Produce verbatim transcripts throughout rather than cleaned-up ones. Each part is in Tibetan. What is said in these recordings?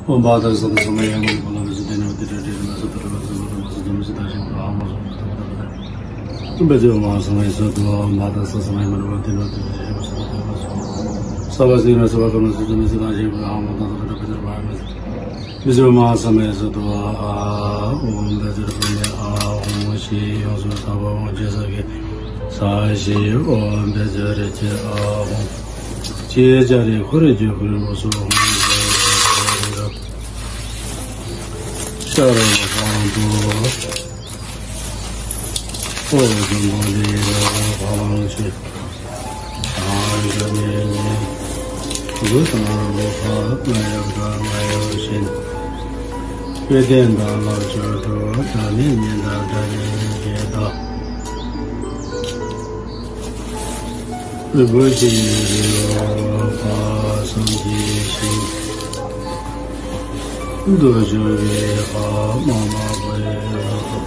ཨོཾ་བཛྲ་སཏྭ་སམྦྷུ་ཡ་མ་ཧཱ་ཀཱ་ལ་མ་ཧཱ་སིདྡྷི་ནཱ་ཧཱུྃ་ཏེ་ཏྲ་ཏེ་ཏྲ་ན་ས་ཏ་ཏྲ་ན་ས་ཏ་ཏྲ་ན་ས་ཏ་ཏྲ་ན་ས་ཏ་ཏྲ་ན་ཨ་ཧོ་སྭ་ཏ་ཏ་ཏ། ཨོཾ་བཛྲ་ཨོཾ་ཨཱཿ་སམྦྷ་ཡེ་སྭཱ་ཧཱ། ཨོཾ་བཛྲ་སཏྭ་སམྦྷ་ཡ་མ་ཧཱ་ཀཱ་ལ་མ་ཧཱ་སིདྡྷི་ནཱ་ཧཱུྃ་ཏེ་ཏྲ་ཏེ་ཏྲ་ན་ས་ཏ་ཏྲ་ན་ས་ཏ་ཏྲ་ན་ས་ཏ་ཏྲ་ན་ས་ཏ་ཏྲ་ན་ཨ་ཧོ་སྭ་ཏ་ཏ་ཏ། ཨོཾ་བཛྲ་ཨོཾ་ཨཱཿ་སམྦྷ་ཡེ་སྭཱ་ཧཱ། ཨོཾ་བཛྲ་ཨོཾ་ཨཱཿ་སམྦྷ་ཡེ་སྭཱ་ཧཱ། ཨོཾ་ཤི་ཡོངས་སུ་དག་པ་ཨོཾ་ཅེ་ས་གི་ས་ཤི་ཨོཾ་བཛྲ་རེ་ཅེ་ཨཱཿཧཱུྃ། ཅེ་ཙཱ་རི་ཧོ་རེ་ཅེ་ཧོ་རེ་མོ་སྭཱ་ཧཱ། ཤ་ར་བ་གང་དུ་ཨོ་དུ་མོ་ལི་ར་བ་ལང་ཤེ། ཨ་ཡ་ནི་ནི་གུ་ཏ་ལོ་ཁ་ང་ཡ་ག་ང་ཡ་ཤིན། དཔེ་དོན་དང་ལག་ཆོས་དྲུག་སྒྲ་ནི་ཉི་ཟླ་སྒྲ་ནི་ཉི་ཟླ། རིན་པོ་ཆེའི་རིལ་བ་བསམ་གྱིས་ཤིང་། རྡོ་རྗེ་བེ་ཧ་མ་མ་བེ་ཧ།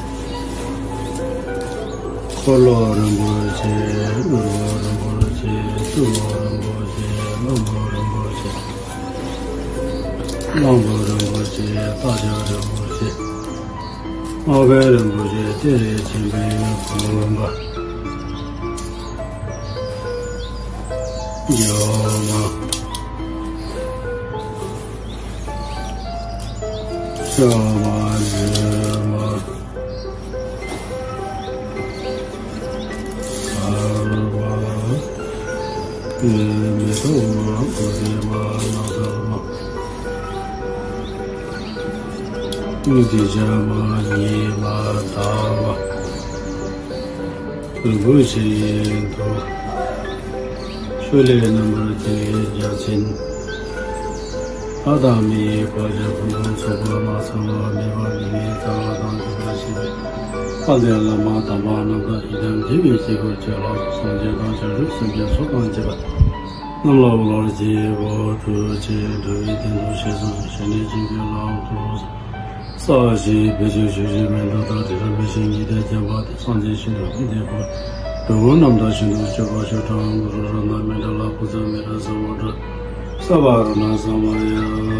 འཁོར་ལོ་རིན་པོ་ཆེ། དབུལ་པོ་རིན་པོ་ཆེ། བཙུན་མོ་རིན་པོ་ཆེ། བློན་པོ་རིན་པོ་ཆེ། གླང་པོ་རིན་པོ་ཆེ། རྟ་ཕྱུགས་རིན་པོ་ཆེ། སྔགས་པའི་རིན་པོ་ཆེ། གཏེར་ཆེན་པོའི་བུམ་པ། ཡོ་མ། ཤ་མ་རི་མ། ཨ་རུ་བ། མེ་ཏོག་མ། གོ་དེ་མ། ནགས་ཚལ་མ། ཀུན་གྱི་བྱ་མ། ཉི་མ། ཟླ་བ། རིན་པོ་ཆེ་ཡི་མཐུ། ཆུ་ལས་རྣམ་པར་རྒྱལ་བའི་རྒྱལ་མཚན། ལྷ་དང་མིའི་བག་ཆགས་ཕུང་པོ་ཚོགས་པ་མ་ཚང་བ་མེད་པ་མི་མེད་རྩ་བ་དང་བཅས་པར་ཤེས་པའི་དཔལ་ལྡན་བླ་མ་དམ་པ་རྣམ་དག་ཡི་དམ་དགྱེས་པའི་དཀྱིལ་འཁོར་གྱི་ལྷ་སངས་རྒྱས་དང་བྱང་ཆུབ་སེམས་དཔའི་ཚོགས་དང་བཅས་པ་རྣམས་ལ་དབུ་ལྷར་བཅས་པ། ཐུགས་རྗེ་དྲི་མེད་གདན་དུ་ཞལ་གསུམ་ཞལ་ནས་བྱིན་གྱིས་བརླབ་ཏུ་གསོལ། ས་གཞི་བེ་ཅོན་ཆུ་སྐྱེས་མེ་ཏོག་དང་། དྲི་ལྡན་བེ་ཤིང་ཉི་ཟླས་བརྒྱན་པ་སྟེ། སངས་རྒྱས་ཞིང་དུ་ཀུན་དེ་བཀོད། འགྲོ་ཀུན་རྣམ་དག་ཞིང་དུ་སྤྱོད་པར་ཤོག། ཏྲཾ་གུ་རུ་རཏྣ་མཎྜ་ལ་བྷུ་ཛ་མི་ལ་ས་མུ་དྲ་སརྦ་རཏྣ་ས་མ་ཡ། ཨོཾ།